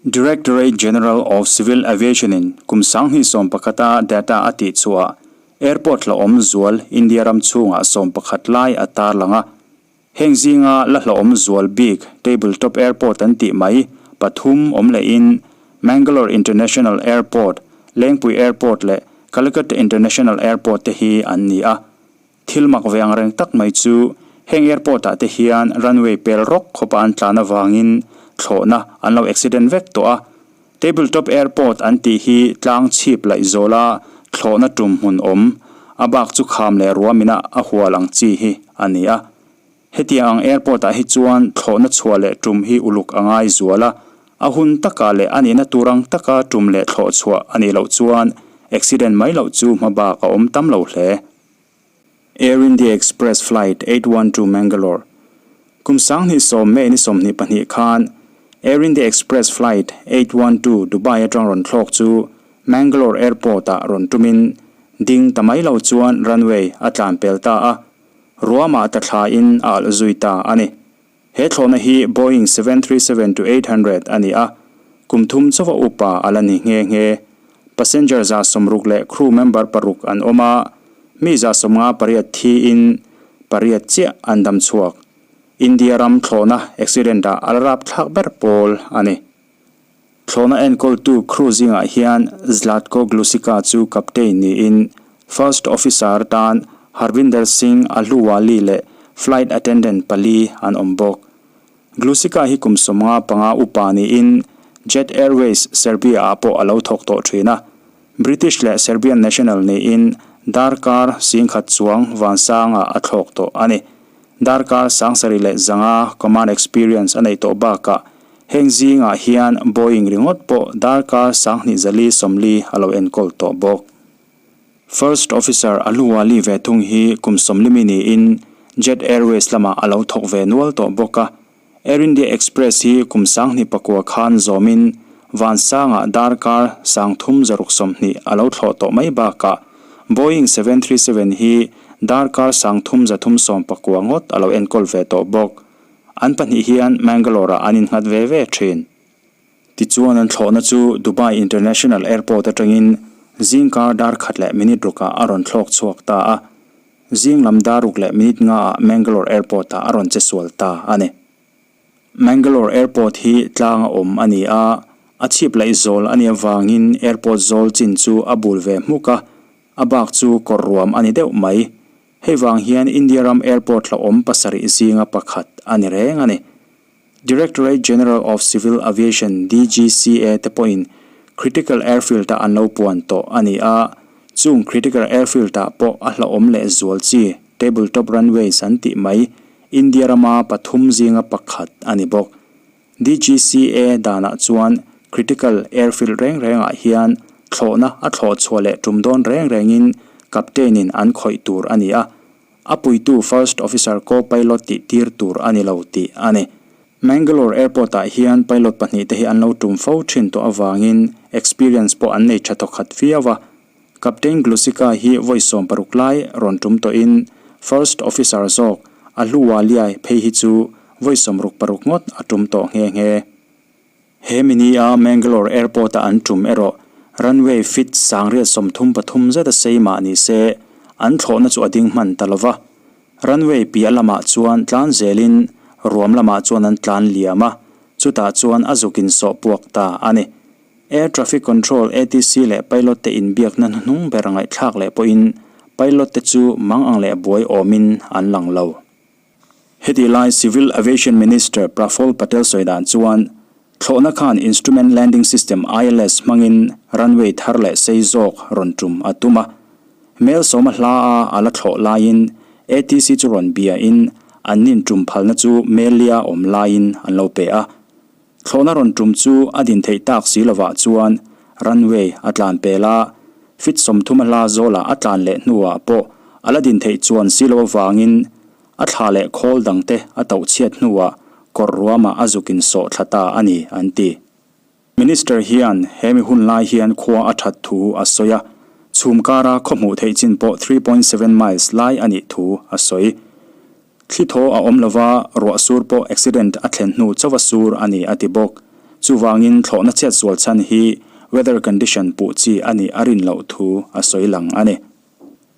Directorate General of Civil Aviation-in kum 2011 a data a tihchhuah airport hlauhawm zual India ram chhungah 11 lai a tarlang a. Heng zinga la hlauhawm zual bik Table Top Airport an tih mai pathum awm lehin Mangalore International Airport, Lengpui Airport leh Calicut International Airport te hi an ni a. Thil mak ve ang reng tak mai chu heng airport ah te hian runway pel rawk khawpa an tlan avangin thlawhna an lo accident vek tawh a. Table Top Airport an tih hi tlang chhip laih zawla thlawhna tum hmun awm, a bak chu kham leh ruamina a hual ang chi hi a ni a. Hetiang ang airport ah hi chuan thlawhna chhuah leh tum hi uluk a ngai zual a, a hun taka leh a nihna tur ang taka tum leh thlawh chhuah a nih loh chuan accident mai loh chu hmabak a awm tam lo hle. Air India Express Flight 812 Mangalore Kum 2010 May ni 22 khan Air India Express Flight 812 Dubai atang rawn thlawk chu Mangalore Airport ah rawn tumin ding ta mai lo chuan runway a tlan pel ta a, ruamah ta thla in a alh zui ta a ni. He thlawhna hi Boeing 737-800 a ni a, kum thum chauha upa a la ni nghe nghe. Passenger 160 leh crew member paruk an awm a, mi 58 thiin pariat chiah an dam chhuak. India ram thlawhna accident ah a la rapthlak ber pawl a ni. Thlawhna enkawltu crew zingah hian Zlatko Glusica chu captain niin first officer tan Harvinder Singh Ahluwalia leh flight attendant pali an awm bawk. Glusica hi kum 55 upa niin Jet Airways Serbia-ah pawh a lo thawk tawh thin a. British leh Serbian national niin darkar 10,000 chuang vansangah a thlawk tawh a ni. Darkar 7100 command experience a neih tawh bakah heng zingah hian Boeing ringawt pawh darkar 2440 a lo enkawl tawh bawk. First Officer Ahluwalia ve thung hi kum 40 niin Jet Airways lamah a lo thawk ve nual tawh bawk a. Air India Express hi kum 2009 khan zawmin vansangah darkar 3620 a lo thlawh tawh mai bakah Boeing 737 hi darkar 3319 ngawt a lo enkawl ve tawh bawk. An pahnih hian Mangalore-ah an innghat ve ve thin. Tichuan an thlawhna chu Dubai International Airport atangin zingkar dar khat leh minute rukah a rawn thlawk chhuak ta a. Zing lam dar ruk leh minute ngaah Mangalore Airport-ah a rawn che sual ta a ni. Mangalore Airport hi tlang a awm a ni a, a chhip laih zawl a nih avangin airport zawl chin chu a bul ve hmuk a, a bak chu kawr ruam a ni deuh mai. Hei vang hian India ram airport hlauhawm pasarih zinga pakhat a ni reng a ni. Directorate General of Civil Aviation, DGCA, te pawhin critical airfield-ah an lo puan tawh a ni a, chung critical airfield-ah pawh a hlauhawm leh zual chi table top runways an tih mai India rama pathum zinga pakhat a ni bawk. DGCA danah chuan critical airfield reng rengah hian thlawhna a thlawh chhuah leh tum dawn reng rengin captain-in an khawih tur a ni a, a puitu first officer co-pilot tih tir tur a ni lo tih a ni. Mangalore Airport-ah hian pilot pahnih te hi an lo tum fo thin tawh avangin experience pawh an nei tha thawkhat viau a. Captain Glusica hi vawi 16 lai rawn tum tawhin First Officer zawk Ahluwalia phei hi chu vawi 66 ngawt a tum tawh nghe nghe. He mini-a Mangalore Airport-a an tum erawh runway feet 833 zet a sei mah ni se an thlawhna chu a ding hman ta lova. Runway piah lamah chuan tlan zelin ruam lamah chuan an tlan liam a, chutah chuan a zukin sawh puak ta a ni. Air Traffic Control, ATC, leh pilot te inbiakna hnuhnung ber ngaihthlak leh pawhin pilot te chu mang ang leh buai awmin an lang lo. Heti lai Civil Aviation Minister Praful Patel sawi dan chuan thlawhna khan Instrument Landing System, ILS, hmangin runway thar leh sei zawk rawn tum a tum a. Mel sawma hla a a la thlawh laiin ATC chu rawn biain an nin tum phalna chu Melia awm laiin an lo pe a. Thlawhna rawn tum chu a din theih tak si lovah chuan runway a tlan pel a, feet 30 a hla zawlah a tlan leh hnuah pawh a la din theih chuan si lo avangin a thla leh khawl dangte a tauh chhiat hnuah kawr ruamah a zukin sawh thla ta a ni, an ti. Minister hian he mi hun lai hian khua a that thu a sawi a, chhum kara khaw hmuh theih chin pawh 3.7 miles lai a nih thu a sawi. Thli thaw a awm lova, ruah sur pawh accident a thlen hnu chauha sur a ni a ti bawk. Chuvangin thlawhna chhiatsual chhan hi weather condition puh chi a nih a rin loh thu a sawi lang a ni.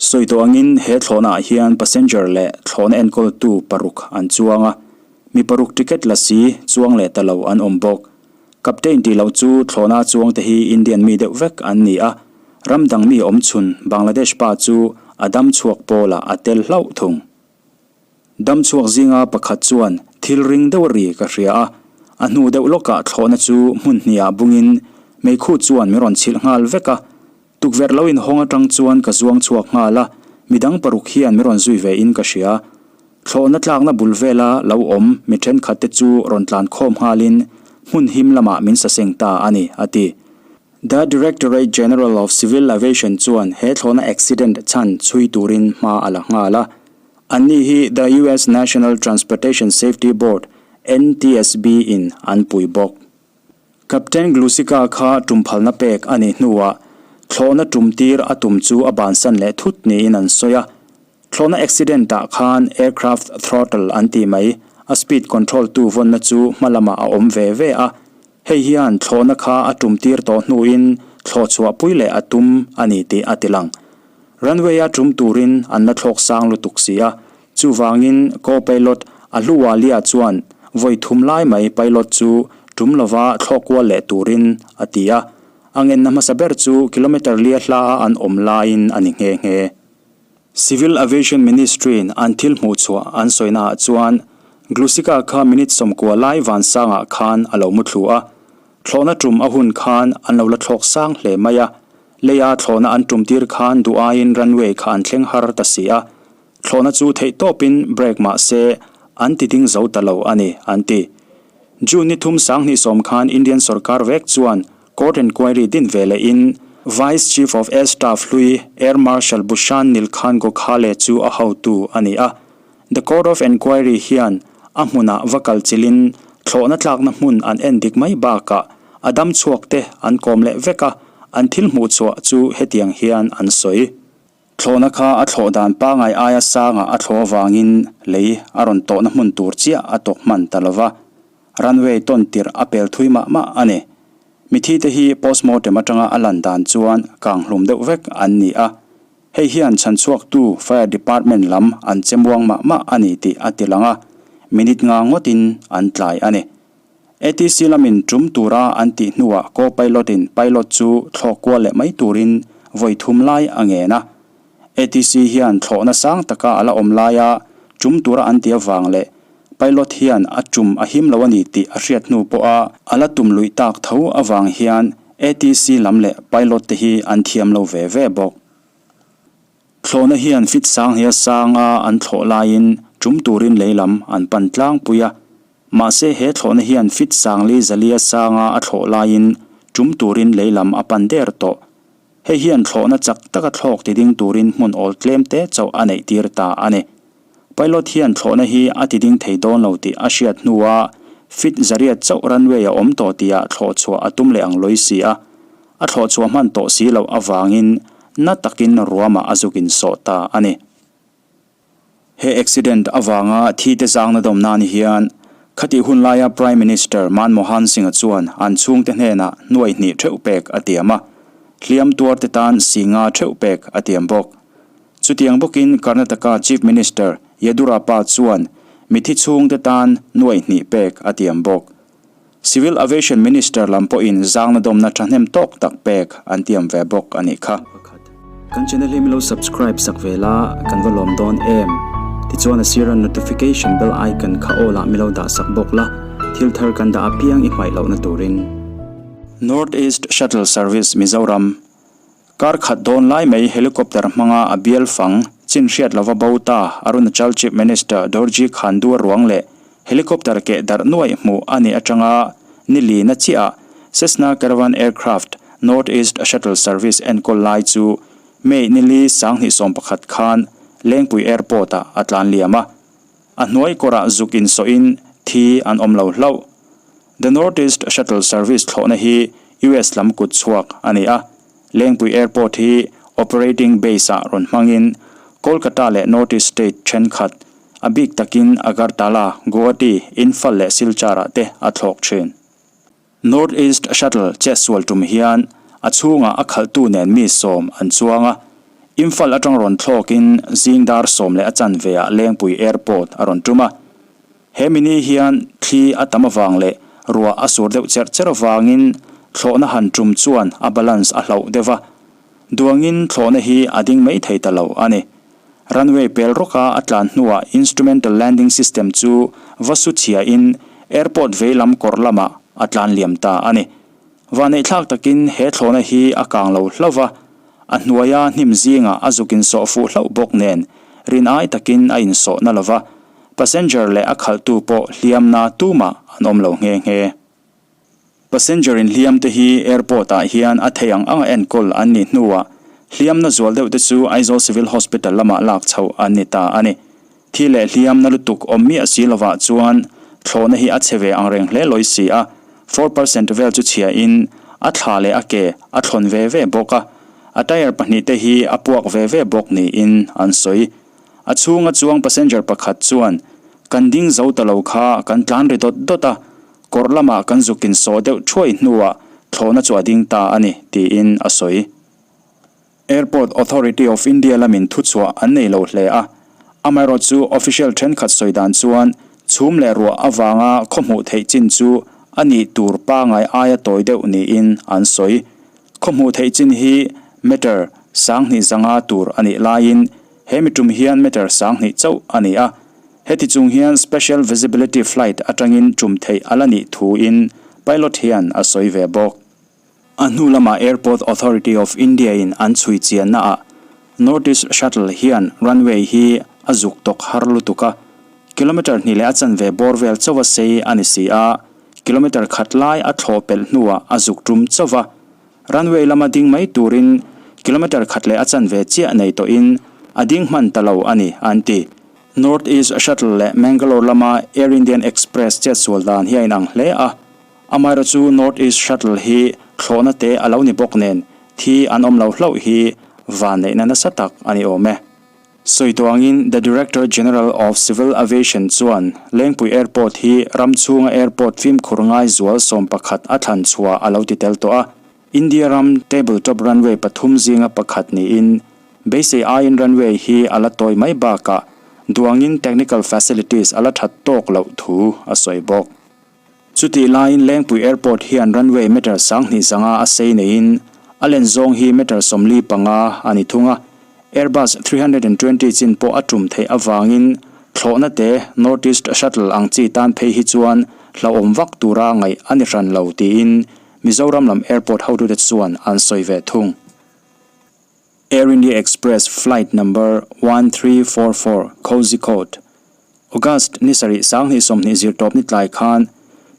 Sawi tawh angin he thlawhnaah hian passenger leh thlawhna enkawltu paruk an chuang a, mi paruk ticket la si chuang leh ta lo an awm bawk. Captain tih loh chu thlawhna chuangte hi Indian mi deuh vek an ni a, ram dang mi awmchhun Bangladesh pa chu a dam chhuak pawlah a tel hlauh thung. Dam chhuak zinga pakhat chuan thil ring deuh ri ka hria a, a hnu deuh lawkah thlawhna chu hmun hniah bungin meikhu chuan min rawn chhilh nghal vek a. Tukverh lo inhawng atang chuan ka zuang chhuak nghal a, midang paruk hian min rawn zui ve in ka hria. Thlawhna tlakna bul vela lo awm mi thenkhat te chu rawn tlan khawm nghalin hmun him lamah min saseng ta a ni, a ti. The Directorate General of Civil Aviation chuan he thlawhna accident chhan chhui turin hma a la nghal a. Anni hi The US National Transportation Safety Board, NTSB, in an pui bawk. Captain Glusika kha tumphalna pek a nih hnuah thlawhna tumtir a tum chu a bansan leh thut niin an sawi a. Thlawhna accident ah khan aircraft throttle an tih mai, a speed control tu vawnna chu hma lamah a awm ve ve a. Hei hian thlawhna kha a tumtir tawh hnuin thlawh chhuahpui leh a tum a ni tih a tilang. Runway a tum turin an la thlawk sang lutuk si a, chuvangin co-pilot Ahluwalia chuan vawi thum lai mai pilot chu tum lova thlawk kual leh turin a ti a. A ngenna hmasa ber chu kilometre lia hla a an awm laiin a ni nghe nghe. Civil Aviation Ministry-in an thil hmuh chhuah an sawinaah chuan Glusika kha minute 90 lai vansangah khan a lo muthlu a, thlawhna tum a hun khan an lo la thlawk sang hle mai a, leia thlawhna an tum tir khan duh aiin runway kha an thleng har ta si a, thlawhna chu theih tawpin brake mah se an ti ding zo ta lo a ni, an ti. June ni thum 2010 khan Indian sorkar vek chuan Court inquiry din ve lehin Vice Chief of Air Staff hlui Air Marshal Bhushan Nilkhan Gokhale chu a hotu a ni a. The Court of Enquiry hian a hmunah va kal chilhin thlawhna tlakna hmun an en dik mai bakah a dam chhuak te an kawm leh vek a, an thil hmuh chhuah chu hetiang hian an sawi. Thlawhna kha a thlawh dan pangai aia sangah a thlawh avangin lei a rawn tawhna hmun tur chiah a tawk hman ta lova, runway tawn tirh a pel thui mah mah a ni. Mithi te hi postmortem atanga a lan dan chuan kang hlum deuh vek an ni a, hei hian chhanchhuaktu fire department lam an che muang mah mah a ni tih a ti lang a, minute nga ngawtin an tlai a ni. ATC lamin tum tura an tih hnuah co-pilot-in pilot chu thlawh kual leh mai turin vawi thum lai a ngen a. ATC hian thlawhna sang taka a la awm laia tum tura an tih avang leh pilot hian a tum a him lo a ni tih a hriat hnu pawha a la tum luih tak tho avang hian ATC lam leh pilot te hi an thiam lo ve ve bawk. Thlawhna hian fit sang hnia sanga an thlawh laiin tum turin lei lam an pan tlangpui a. Mahse he thlawhna hian fit sangli zalia sanga a thlawh laiin tum turin lei lam a pan der tawh. Hei hian thlawhna chak taka thlawk ti ding turin hmun awl tlem te chauh a neih tir ta a ni. Pilot hian thlawhna hi a ti ding thei dawn lo tih a hriat hnua fit zariat chauh runway a awm tawh tihah thlawh chhuah a tum leh ang lawi si a, a thlawh chhuah hman tawh si loh avangin na takin ruamah a zuk insawh ta a ni. He accident avanga thi te zangna dawm nan hian khatih hun laia Prime Minister Manmohan Singh-a chuan an chhungte hnenah hnuai hnih theuh pek a tiam a, hliam tuar te tan si nga theuh pek a tiam bawk. Chutiang bawkin Karnataka Chief Minister Yedurappa chuan mithi chhungte tan nuai hnih pek a tiam bawk. Civil Aviation Minister lam pawhin zangna dawmna thahnem tawk tak pek an tiam ve bawk a nih kha. Kan channel hi milo subscribe sak ve la kan va lawm dawn em? Tichuan a sira notification bell icon kha all ah milo dah sak bawk la, thil thar kan dah apiang i hmaih lohna turin. North East Shuttle Service Mizoram Kar khat dawn lai mai helicopter hmanga a bial fang chin hriat lova bo ta Arunachal Chief Minister Dorji Khandu a ruang leh helicopter keh darh nuaih hmuh a nih atanga ni lina chiah Cessna Caravan Aircraft North East Shuttle Service enkawl lai chu May ni li 2011 khan Lengpui Airport-ah a tlan liam a. A hnuai kawrah zuk insawhin thi an awm lo hlauh. The North East Shuttle Service thlawhna hi US lam kut chhuak a ni a. Lengpui Airport hi operating base-ah rawn hmangin Kolkata leh North East state thenkhat, a bik takin Agartala, Guwahati, Imphal leh Silchar-ah te a thlawk thin. North East Shuttle chetsual tum hian a chhungah a khalhtu nen mi sawm an chuang a, Imphal atang rawn thlawkin zing dar sawm leh a chanve ah Lengpui Airport a rawn tum a. He mini hian thli a tam avang leh ruah a sur deuh cherh cherh avangin thlawhna han tum chuan a balance a hlauh deuh va. Duangin thlawhna hi a ding mai thei ta lo a ni. Runway pel rawka a tlan hnuah instrumental landing system chu va su chhiain airport veilam kawr lamah a tlan liam ta a ni. Vaneihthlak takin he thlawhna hi a kang lo hlauh va, a hnuaia hnim zingah a zuk insawh fuh hlauh bawk nen rin ai takin a insawh na lo va, passenger leh a khalhtu pawh hliamna tumah an awm lo nghe nghe. Passenger inhliam te hi airport ah hian a thei ang anga enkawl an nih hnuah hliamna zual deuh te chu Aizawl Civil Hospital lamah lak chhoh an ni ta a ni. Thi leh hliamna lutuk awm miah si lovah chuan thlawhna hi a chhe ve angreng hle lawi si a, 4% vel chu chhia in a thla leh a ke a thlawn ve ve bawk a, a tyre pahnih te hi a puak ve ve bawk niin an sawi. A chhunga chuang passenger pakhat chuan, Kan ding zo ta lo kha kan tlan ri dawt dawt a, kawr lamah kan zuk insawh deuh thuai hnuah thlawhna chu a ding ta a ni, tiin a sawi. Airport Authority of India lamin thuchhuah an nei lo hle a, amaherawhchu official thenkhat sawi dan chuan chhum leh ruah avanga khaw hmuh theih chin chu a nih tur pangai aia tawi deuh niin an sawi. Khaw hmuh theih chin hi meter 2000 zanga tur a nih laiin he mi tum hian meter 2000 chauh a ni a. Heti chung hian special visibility flight atangin tum theih a la nih thuin pilot hian a sawi ve bawk. A hnu lamah Airport Authority of India-in an chhui chiannaah North East Shuttle hian runway hi a zuk tawk har lutuk a, kilometre hnih leh a chanve bawr vel chauha sei a ni si a, kilometre khat lai a thlawh pelh hnuah a zuk tum chauh va. Runway lama ding mai turin kilometre khat leh a chanve chiah nei tawhin a ding hman ta lo a ni, an ti. North East Shuttle leh Mangalore lama Air Indian Express chetsual dan hi a inang hle a. Amaherawh chu North East Shuttle hi thlawhna te a lo ni bawk nen thi an awm lo hlauh hi vanneihna nasa tak a ni awm e. Sawi tawh angin The Director General of Civil Aviation chuan Lengpui Airport hi ram chhunga airport fimkhur ngai zual 11 a thlan chhuah a lo ti tel tawh a. India ram table top runway pathum zinga pakhat niin beisei aiin runway hi a la tawi mai bakah duangin technical facilities a la that tawk loh thu a sawi bawk. Chutih laiin Lengpui Airport hian runway meter 2000 zanga a sei neiin a len zawng hi meter 45 a ni thung a, Airbus 320 chin pawh a tum theih avangin thlawhna te North East Shuttle ang chi tan phei hi chuan hlauhawm vak tura ngaih a ni hran lo tiin Mizoram lam airport hotute chuan an sawi ve thung. Air India Express flight number 1344 Kozhikode, August ni sarih 2020 zirtawp ni tlai khan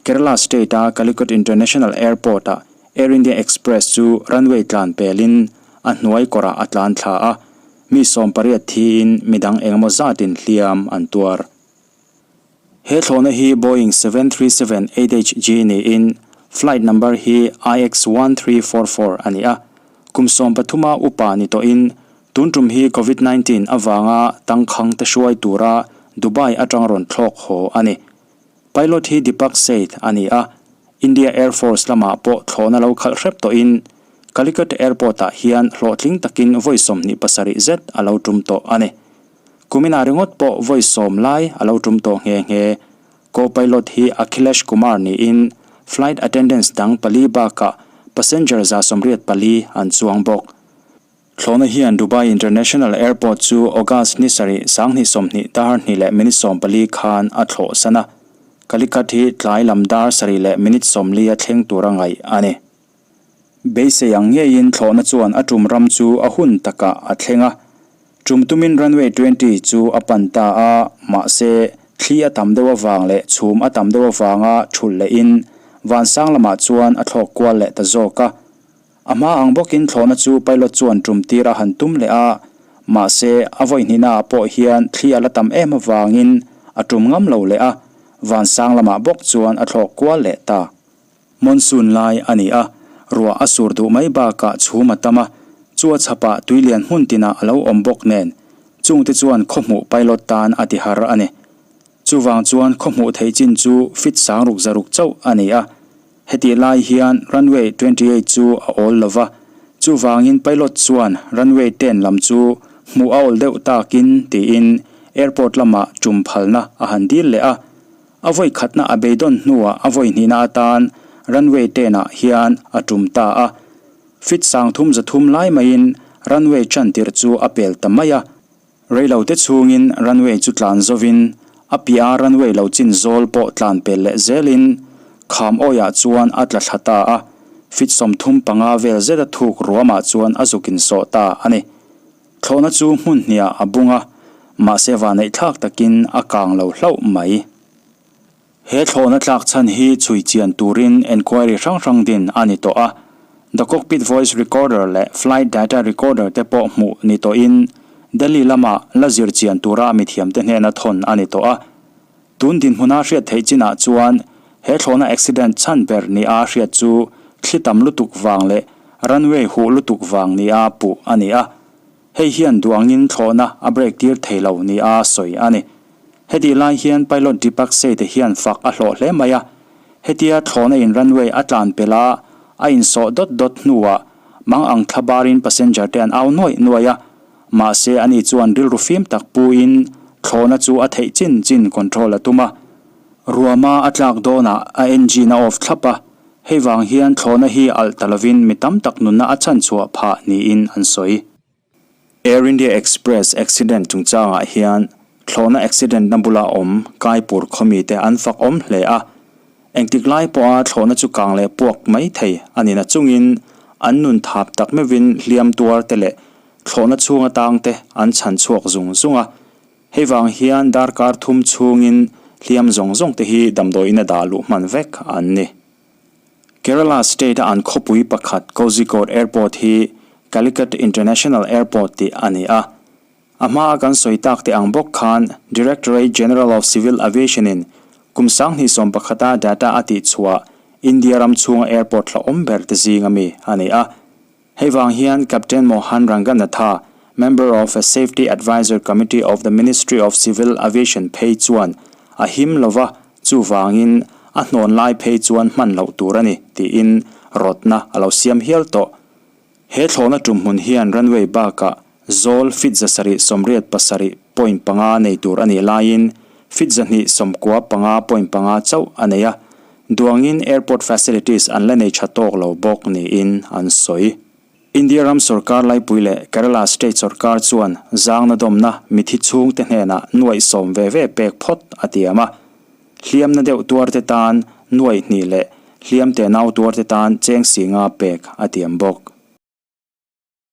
Kerala state-a Calicut International Airport-ah Air India Express chu runway tlan pelin a hnuai kawrah a tlan thla a, mi 18 thiin midang engemaw zatin hliam an tuar. He thlawhna hi Boeing 737-8HG niin flight number hi IX1344 a ni a. Kum 13 a upa ni tawhin tun tum hi Covid-19 avanga tangkhang te hruai tura Dubai atang rawn thlawk haw a ni. Pilot hi Deepak Seth a ni a, India Air Force lamah pawh thlawhna lo khalh hrep tawhin Calicut Airport-ah hian hlawhtling takin vawi 27 zet a lo tum tawh a ni. Kuminah ringawt pawh vawi sawm lai a lo tum tawh nghe nghe. Co-pilot hi Akhilesh Kumar niin flight attendants dang pali bakah passenger 184 an chuang bawk. Thlawhna hian Dubai International Airport chu August ni sarih 2020 dar hnih leh minute 14 khan a thlawh san a. Calicut hi tlai lam dar sarih leh minute 40 a thleng tura ngaih a ni. Beisei ang ngeiin thlawhna chuan a tum ram chu a hun takah a thleng a. Tum tumin runway 20 chu a pan ta a, mahse, thli a tam deuh avang leh chhum a tam deuh avanga thulh lehin vansang lamah chuan a thlawk kual leh ta zawk a. A hma ang bawkin thlawhna chu pilot chuan tum tir a han tum leh a, mahse, a vawi hnihnaah pawh hian thli a la tam em avangin a tum ngam lo leh a, vansang lamah bawk chuan a thlawk kual leh ta. Monsoon lai a ni a, ruah a sur duh mai bakah chhum a tam a, chu a chhapah tui lian hmun tinah a lo awm bawk nen, chungte chuan khaw hmuh pilot tan a ti har a ni. Chuvang chuan khaw hmuh theih chin chu feet 6600 chauh a ni a. Hetih lai hian runway 28 chu a awl lo va, chuvangin pilot chuan runway 10 lam chu hmuh a awl deuh takin tiin airport lamah tum phalna a han dil leh a. A vawi khatna a beidawn hnuah a vawi hnihna atan runway 10 ah hian a tum ta a. Feet 3300 lai maiin runway tan tirh chu a pel ta mai a. Reilote chhungin runway chu tlan zovin a piah a runway lo chin zawl pawh tlan pel leh zelin kham awiah chuan a tla thla ta a, feet 35 vel zeta thuk ruamah chuan a zuk insawh ta a ni. Thlawhna chu hmun hniah a bung a, mahse vaneih thlak takin a kang lo hlauh mai. He thlawhna tlak chhan hi chhui chian turin enquiry hrang hrang din a ni tawh a, The Cockpit Voice Recorder leh Flight Data Recorder te pawh hmuh ni tawhin Delhi lama la zir chian tura mithiamte hnena thawn a ni tawh a. Tun dinhmuna hriat theih chinah chuan he thlawhna accident chhan ber nia hriat chu thli tam lutuk vang leh runway huh lutuk vang nia puh a ni a. Hei hian duangin thlawhna a brake tir thei lo nia sawi a ni. Hetih lai hian pilot Deepak Seth hian fak a hlawh hle mai a. Hetia thlawhna in runway a tlan pelh a, a insawh dawt dawt hnuah mang ang thla barin passenger te an au nuaih nuaih a. Mahse ani chuan rilru fim tak puin thlawhna chu a theih chin chin control a tum a. Ruama a tlak dawnah a engine a off thlap a, hei vang hian thlawhna hi alh ta lovin mi tam tak nunna a chhanchhuah phah niin an sawi. Air India Express accident chungchangah hian thlawhna accident na bula awm Kaipur khawmi te an fak awm hle a, engtik lai pawha thlawhna chu kang leh puak mai thei a ni nachungin an nun thap tak meuhin hliam tuar te leh thlawhna chhung atang te an chhan chhuak zung zung a, hei vang hian darkar thum chhungin hliam zawng zawng te hi damdawiin a dah luh hman vek an ni. Kerala state-a an khawpui pakhat Kozhikode Airport hi Calicut International Airport tih a ni a. A hmaa kan sawi tak te ang bawk khan Directorate General of Civil Aviation-in kum 2011-a data a tihchhuah India ram chhunga airport hlauhawm ber te zing ami a ni a. Hei vang hian Captain Mohan Ranganatha, Member of a Safety Adviser Committee of the Ministry of Civil Aviation phei chuan a him lova, chuvangin a hnawn lai phei chuan hman loh tur a ni, tiin rawtna a lo siam hial tawh. He thlawhna tumhmun hian runway bakah zawl feet 787.5 nei tur a nih laiin feet 295.5 chauh a nei a, duangin airport facilities an la nei tha tawk lo bawk niin an sawi. India ram sorkar laipui leh Kerala state sorkar chuan zangna dawmna mithi chhungte hnenah nuaih sawm ve ve pek phawt a tiam a, hliamna deuh tuarte tan nuaih hnih leh hliam te nau tuarte tan cheng singa pek a tiam bawk.